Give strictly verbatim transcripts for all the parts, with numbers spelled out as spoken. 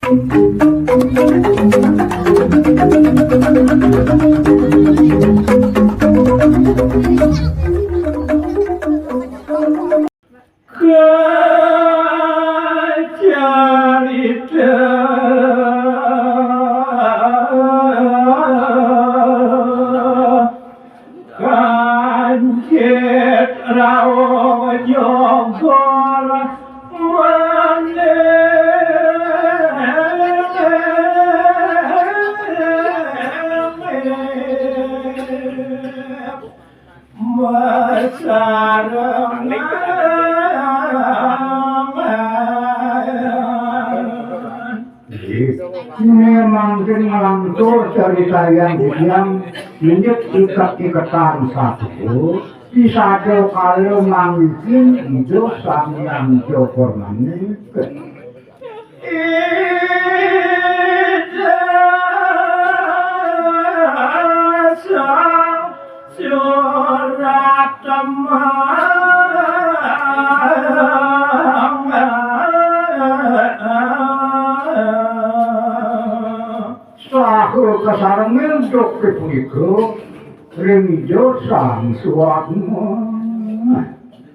Kacarita kancit rauh jogor maneh. Nggih, mangkin nglangkung carita yang titiang inggih iket-iketan satu, disada kala mangkin Ida Sang Hyang Jogor maneh. Ida Sang Surat Temang. Saha kasarengin duk punika ring Ida Sang Suatma.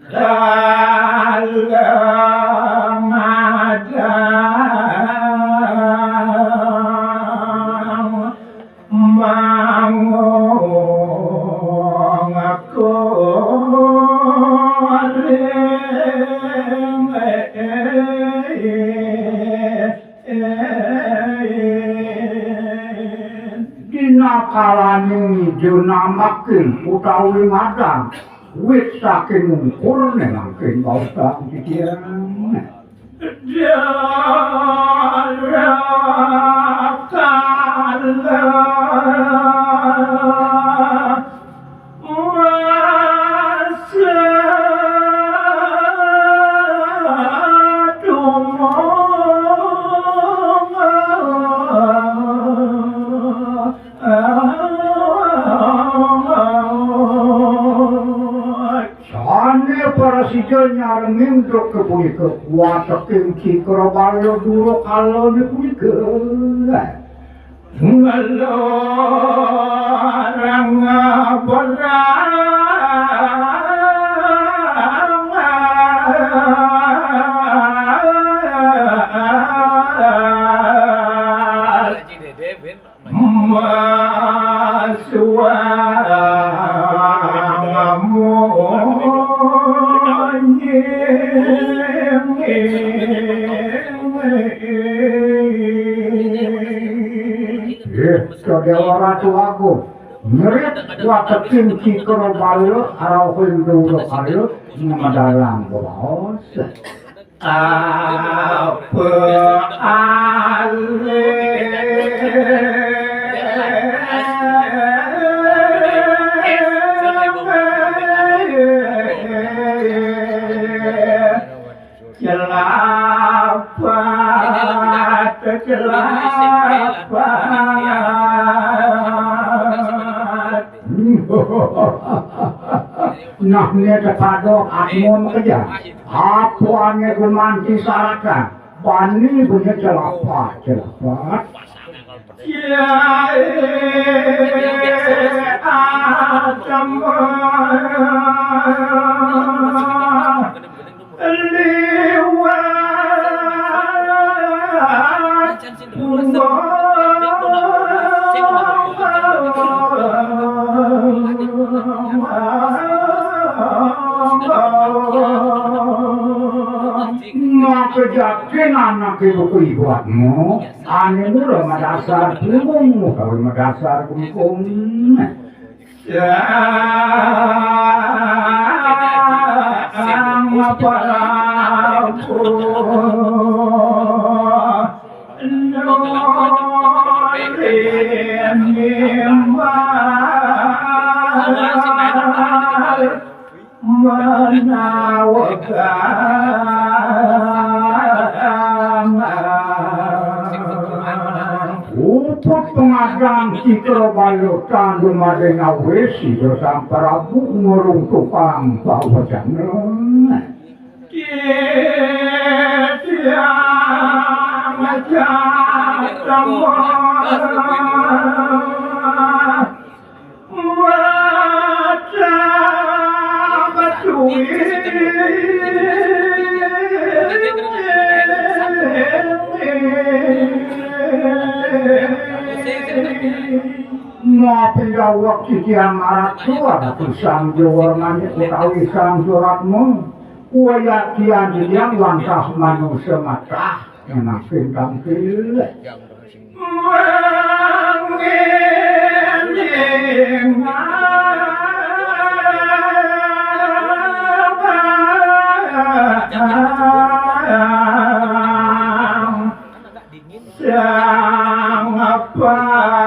Dalem adang mangung kuring. Dina kalaning Ida namakin utawi madang wit saking ungkur, nengangkin baosang titiang. Darakala masa tumong. Sané prasida nyarengin duk punika, wateking Cakra Bala dura kalané punika. Ngelarang berang. Masuang munyi. Eh, Déwa Ratu Agung, nyerit wateking Cakra Bala, arauhin dura kala, ngamedalang baos. Apa alih celapat, celapat. Nah, né kepada atmun kerja. Apa ané gumanti saratan? Bani bunyi celapat, celapat. Ya, eh, atmun liwat. Maka yakin anaké buka iwakmu, ané mula madasar punggung, utawi madasar punggung. Sang Prabu nulih nimbal menawa galang. Uput pangadang Cakra Bala tan dumading awis Ida Sang Prabu ngruntuhang pawecana. Titiang Mapi daweg titiang maratu, ada pisang jawar manik utawi sang suratmu. Wayah tiang titiang wantah manusa matah, enak pintang pilih. Sang panadit.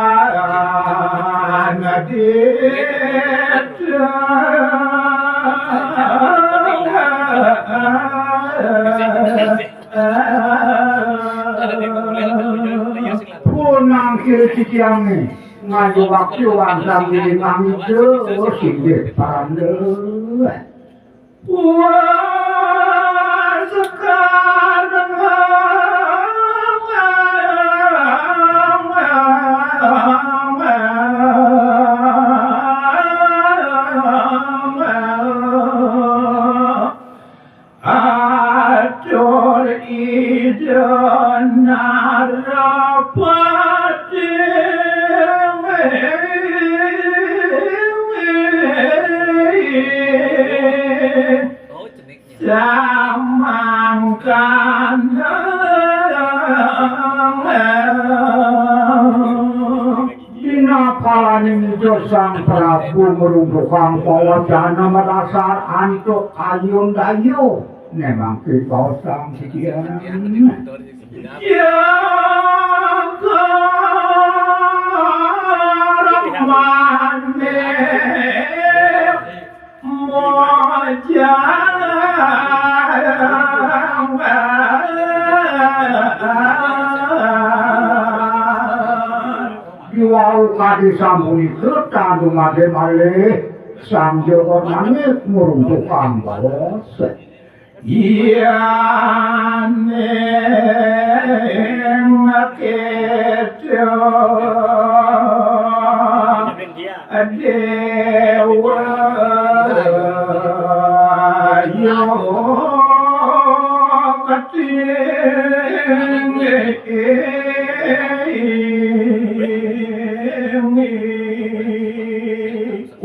Punang kiri titiang ni, ngayu waktu wantah diri mangida, oh, singgih paranda. Wah, sekarang atur Ida Narapati. Samangkana. Dina kalaning Ida Sang Prabu ngruntuhang pawacana madasar antuk ayun dayu, nemangkin baosang sikian. Jaga Ramane. Mojang. Diwau kadi sampun ikut tandu made malih Sang Jawar Manik nguruntuhang baos. Iya ning keto. Dewa yo keting.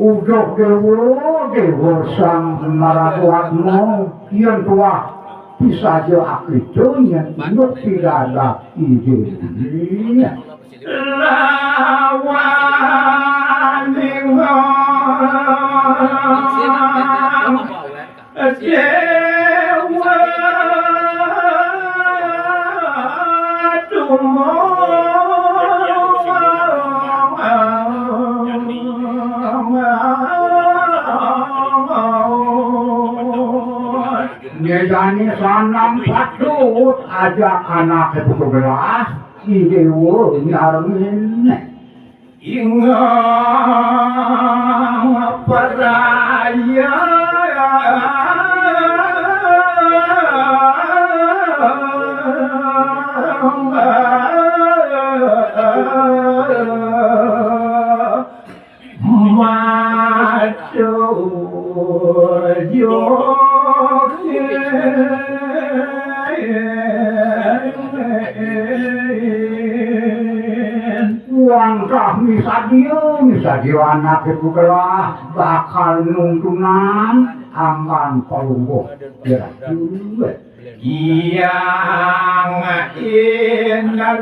Uduh dewa, dewa sang maratuatmu, yen tuah pisaja akita nyen induk pidadak ide. Lawaning dewa tumong. Nyedani sanang patut ajak anake putu gelah, I Dewa nyarengin. Ingang paraya. Macu. Wantah misadia, misadia anake pugelah bakal nuntunan anggan palungguh. Ya, duet. Hyang Indra.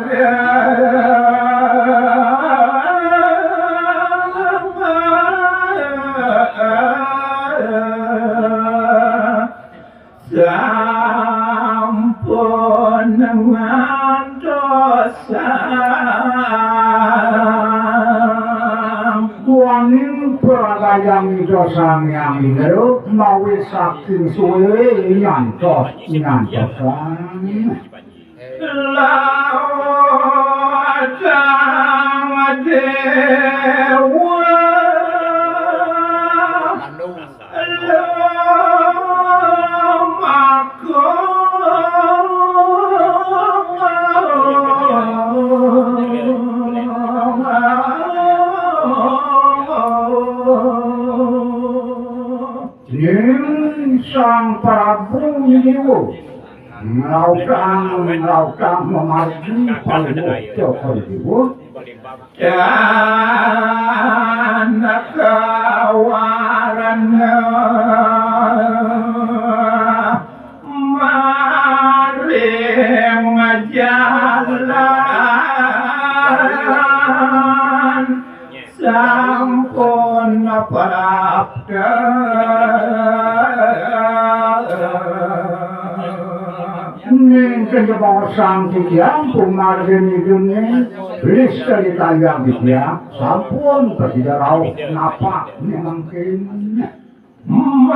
Sampun ngantos. Duaning pragayang Ida Sang Hyang Indra, mawi saking suwe nyantos, nyantosan. Ladang dewa. Lumaku. Prabu Déwa. Ngraosang, ngraosang mamargi paluhur Cokor Déwa. Tanah kawarna maring jalan sampun prapta. Ning kene baosang titiang pamargin Ida ning gelis caritayang titiang sampun prasida rauh napak ning mangkin. Maring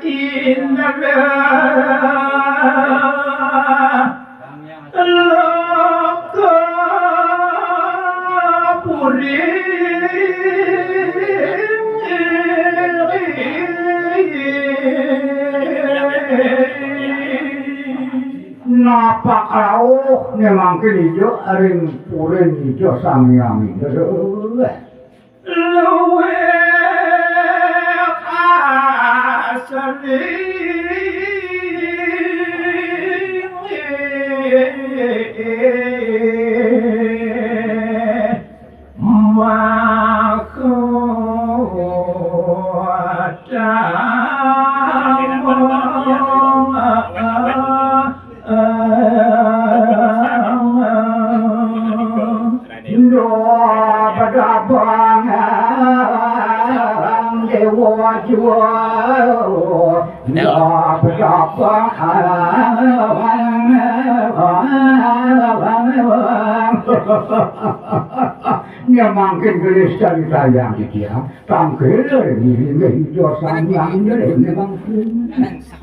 Indra Loka Puri. Napak rauh ning mangkin Ida ring purin Ida Sang Hyang Indra. Luwih asri mahkota. Nda bedabang Déwa Jiwa. Nda bedabang. Nya mangkin gelis caritayang titiang. Tangkil ngiring Ida Sang Hyang Indra nya mangkin.